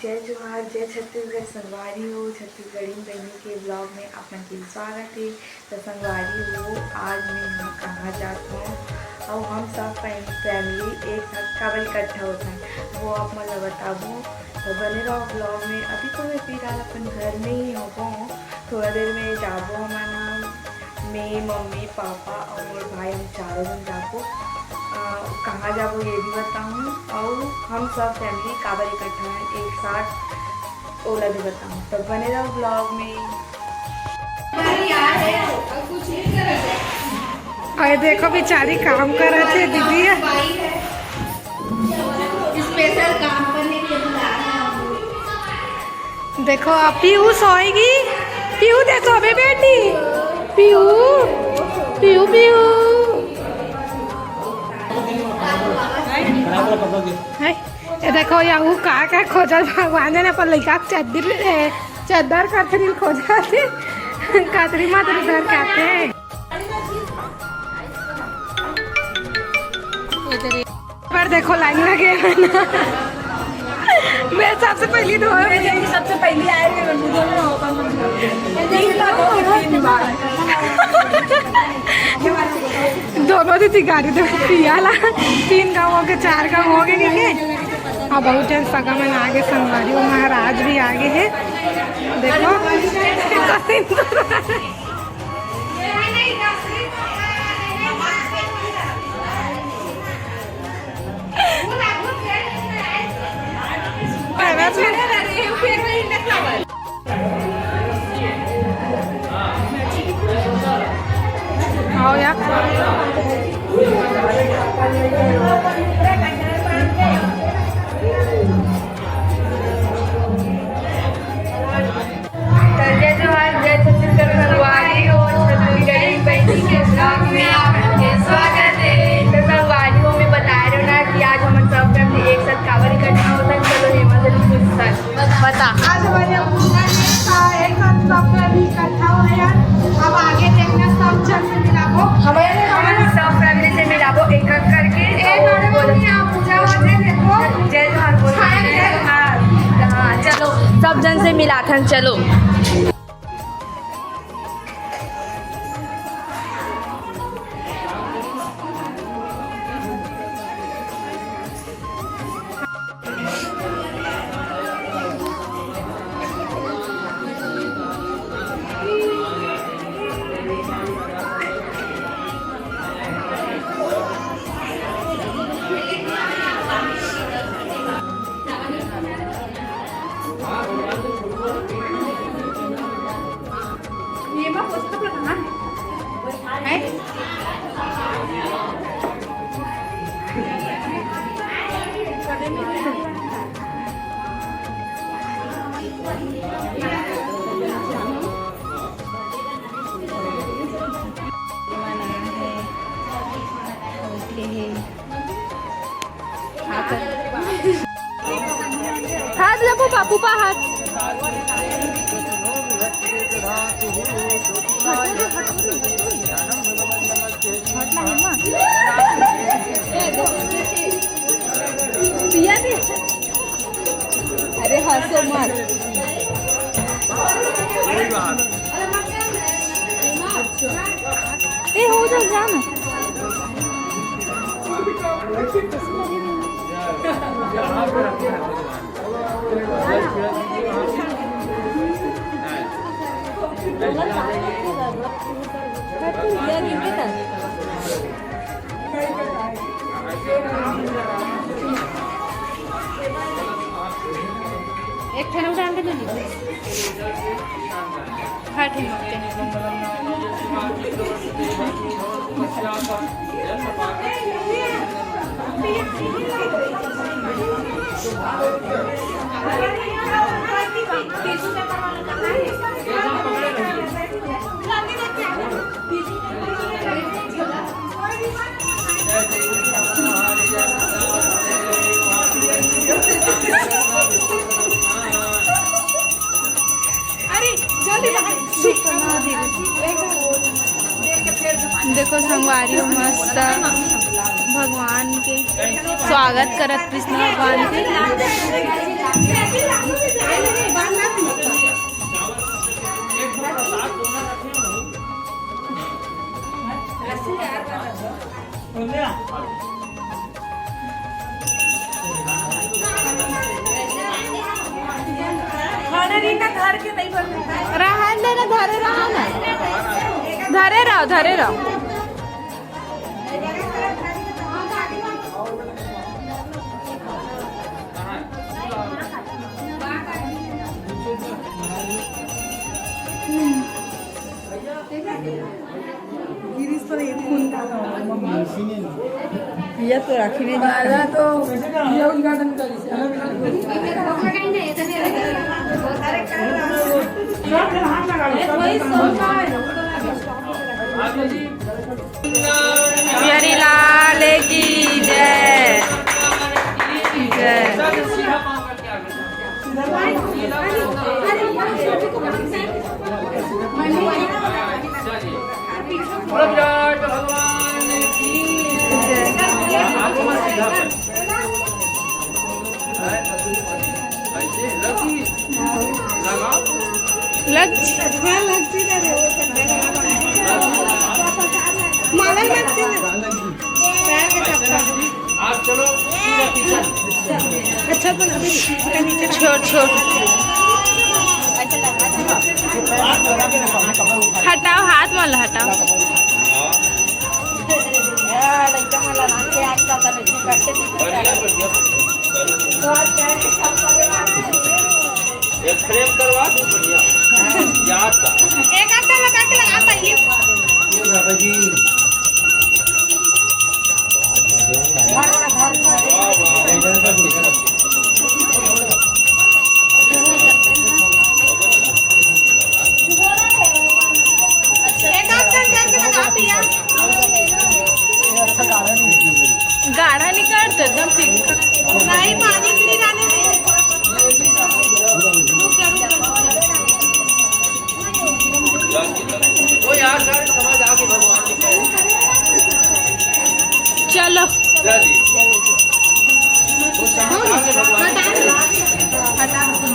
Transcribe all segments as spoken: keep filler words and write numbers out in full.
जय जोहार, जय छत्तीसगढ़ संगवारी हो। छत्तीसगढ़ी बहिनी के vlog में आप मन के स्वागत हे। तो संगवारी हो, आज मैं यहाँ कहाँ जात हूँ, और हम सब फैम-, family एक साथ काबर इकट्ठा होत हन, वो आप मन ला बताबो। तो बने रहो vlog में। अभी तो मैं फिलहाल अपन घर में ही हूँ, थोड़ा देर में जाबो हमन, मैं, मम्मी, पापा और मोर भाई, हम चारों जन जाबो। अ, कहाँ जाबो ये भी बताऊँ, और हम सब family काबर इकट्ठा हैं एक साथ, ओला भी बताऊँ। तो बने रहो vlog में। अरे देखो बेचारी काम करत हे दीदी हे। Special काम करने के लिए बुलाया है। देखो, अब पीहू सोएगी। पीहू दे सोबे बेटी। पीहू, पीहू, पीहू। है? ये देखो, यहू का, का खोजल भगवान जाने, अपन लइका के चद्दर, ए, चद्दर कथरी खोजल थे। कथरी माथरी धर के आथे। पर देखो, लाइन लगे है ना। मैं सबसे पहली धोए हुए। सबसे पहली आए हुए, मैं दोनों अपन तीन बार धो के तीन बार। दोनों दीदी गाड़ी दे पियाला। तीन गाँव हो गए, चार गाँव हो गए, ठीक है। अब बहुत जन सगा मन आगे, संगवारी हो, महाराज भी आगे है। देखो, आओ यार। तो जय जोहार, जय छत्तीसगढ़ संगवारी हो, छत्तीसगढ़ी बहिनी के vlog में आप सबके स्वागत है। तो संगवारी हो, मैं बता रही हूँ ना कि आज हमन सब family एक साथ काबर इकट्ठा होत हन। चलो हेमा जल्दी पूछ सक बता। आज हमारे यहाँ पूछना है, का एक साथ सब family इकट्ठा हो रहे हैं। अब आगे देखना, सब जन से मिलाबो। हमारे, हमारे सब family से मिलाबो एक एक करके। ए, तो madam, बोलो। यहाँ पूजा हो जाए, देखो। जय जोहार बोलो। हाँ, जय जोहार। हाँ, चलो, सब जन से मिलाथन, चलो। ये बा पुस्तक रखना है। हाथ ला फूफा, फूफा हाथ। पिया दे। अरे हंसो मत। ए, हो जा, जा ना। एक ठन उठान के दे दी। हाँ, ठीक है। अरे, जल्दी बाहर। देखो संगवारी हो, मस्त भगवान के स्वागत करत कृष्ण भगवान के। रहन दे ना, धरे रहा ना, धरे रहो, धरे रहो। गिरीश तो ये खून का ये तो राखी में दादा तो ये उद्घाटन करी। बिहारी लाल की जय। जय। लग। माला लगती है। पैर के चप्पल। आप चलो, ठीक है, पीछे। अच्छा, तो अभी छोड़, छोड़। हटाओ, हाथ मत हटाओ। यार, एकदम मला नाक के आग जाता है, जो करते थे, बढ़िया, बढ़िया। तो आज पैर के चप्पल। एक फ्रेम करवा दो, बढ़िया। याद का। एक आध लगा के लगा पहले। ये बाबा जी। एक आध जन करके लगा दिया। गाढ़ा निकाल तो एकदम ठीक। नहीं, पानी गिरी जाने दे। रुक जा, रुक जा। वो यार, सारे समझ आ गए भगवान की। चलो। चलिए। वो समझ आ गए भगवान की। हटा दो। हटा दो।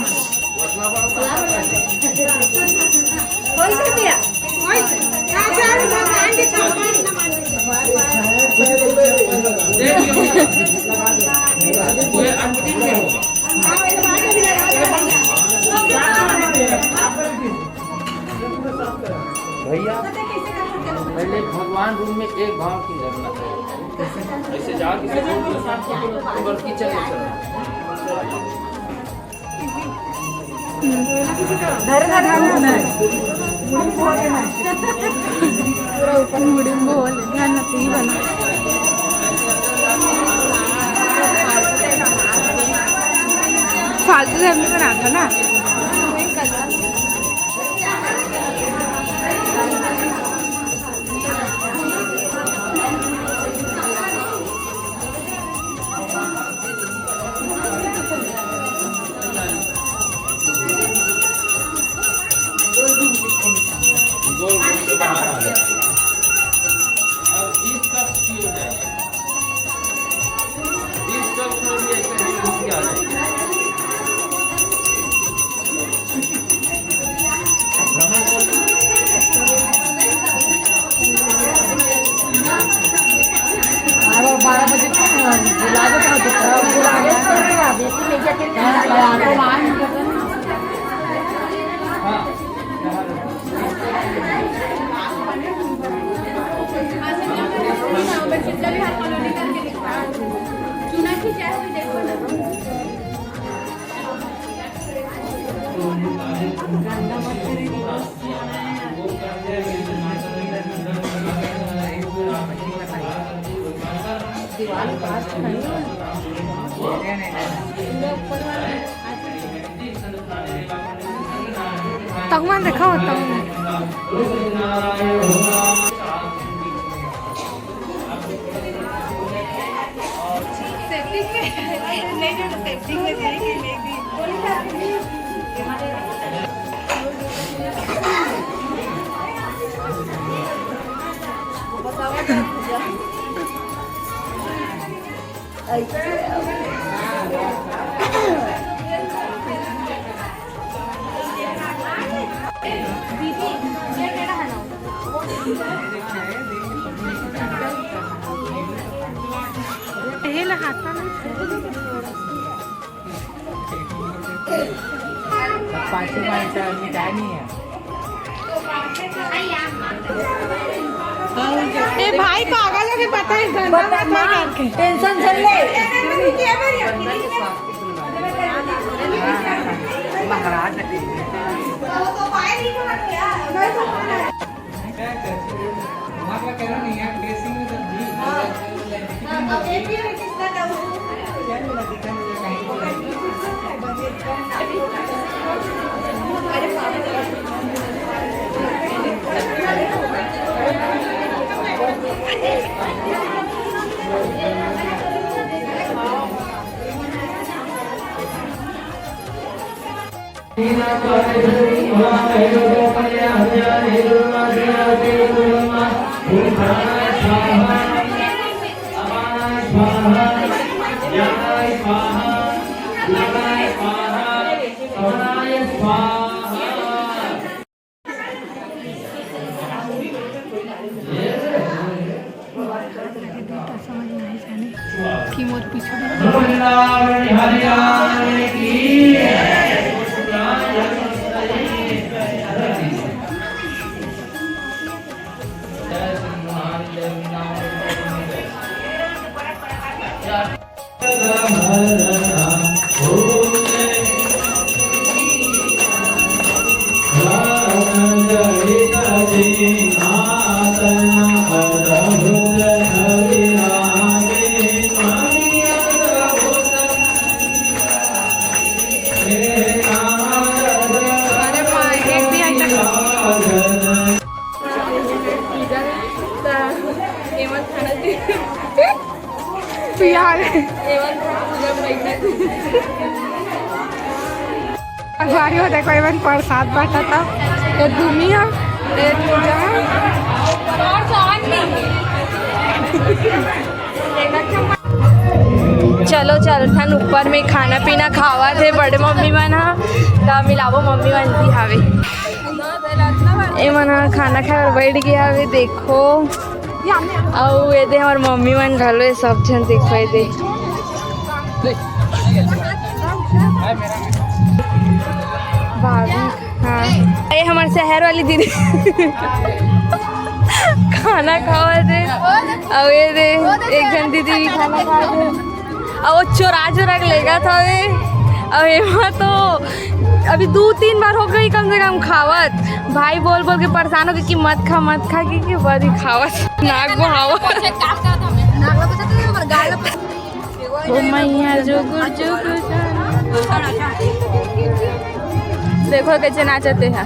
भैया, पहले भगवान रूम में एक भाव की जरूरत है। ऐसे जाके ऊपर किचन में चलना। धर, धर, धर, धर। पूरा ऊपर मुड़ी में बोल, ध्यान न तू ही बना। फालतू घर में बनाता ना। गोल गोल से बाहर आ जाए। अब इस कप की हो जाए। इस कप में भी ऐसे गोल गोल आ जाए। अब बारह बजे तक बुला दो, तो बुला दो। दीवार पास खड़ी है। ऊपर वाला। तंगमान देखा हो, तंगमान। सेटिंग में, नहीं, जो सेटिंग में जाएगी, लेगी। पाछू पाछू मिटानी है। ए भाई, पागल हो के पता है, गंदा बता मत ना, करके। Tension झन ले। महाराज। अगवारी हो, देखो, एमन प्रसाद बांटत हे। ये दुनिया, ये पूजा। चलो, चलथन ऊपर में, खाना पीना खावत हे बड़े मम्मी मन ह, त मिलाबो मम्मी मन भी हावे। ए मन ह खाना खाए बर बैठ गे हावे, देखो। अउ एदे हमर मम्मी मन घलो, ये सब झन देखो एदे। भाभी, हाँ, ये हमर शहर वाली दीदी खाना खावत हे। अउ एदे एक झन दीदी भी खाना खावत हे। अउ वो चोरा चोरा के लेगत हवे। अउ एमा तो अभी दू तीन बार हो गे कम से कम खावत। भाई बोल बोल के परेशान हो गे कि मत खा, मत खा, कि, कि बड़ी खावत। नाक बहावत। ओ मैया, जुगुर जुगुर। देखो कैसे नाचते हैं।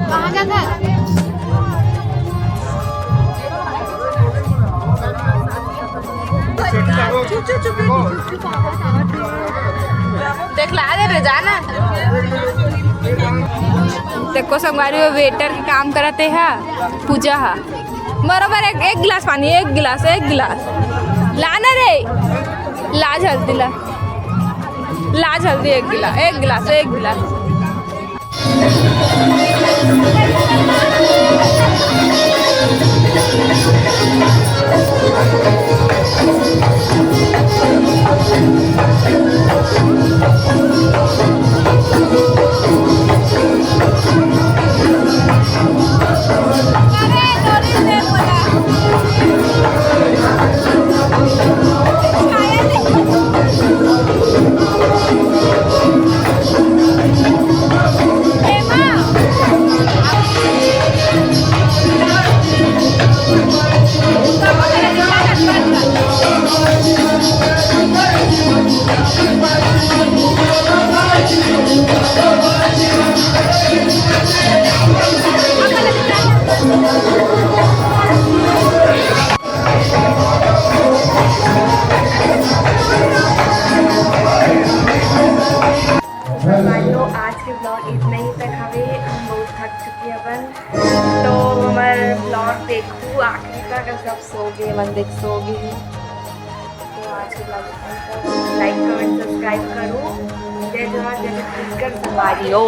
कहाँ जाता है? देख ला दे रे, जाना। देखो संगवारी, वो वेटर के काम करत हे हा, पूजा हा। बरोबर एक, एक गिलास पानी, एक गिलास, एक गिलास। ला ना रे, ला जल्दी ला, ला जल्दी एक गिलास, एक गिलास, एक गिलास। भाइयों, आज के vlog इतना ही तक हवे। हम बहुत थक चुके हवन, तो हमर vlog देखू आखिरी तक। सब सो गे, मन देख सो गे। तो आज के vlog इतना ही तक। Like, comment, subscribe करो। जय जोहार, जय छत्तीसगढ़ संगवारी हो।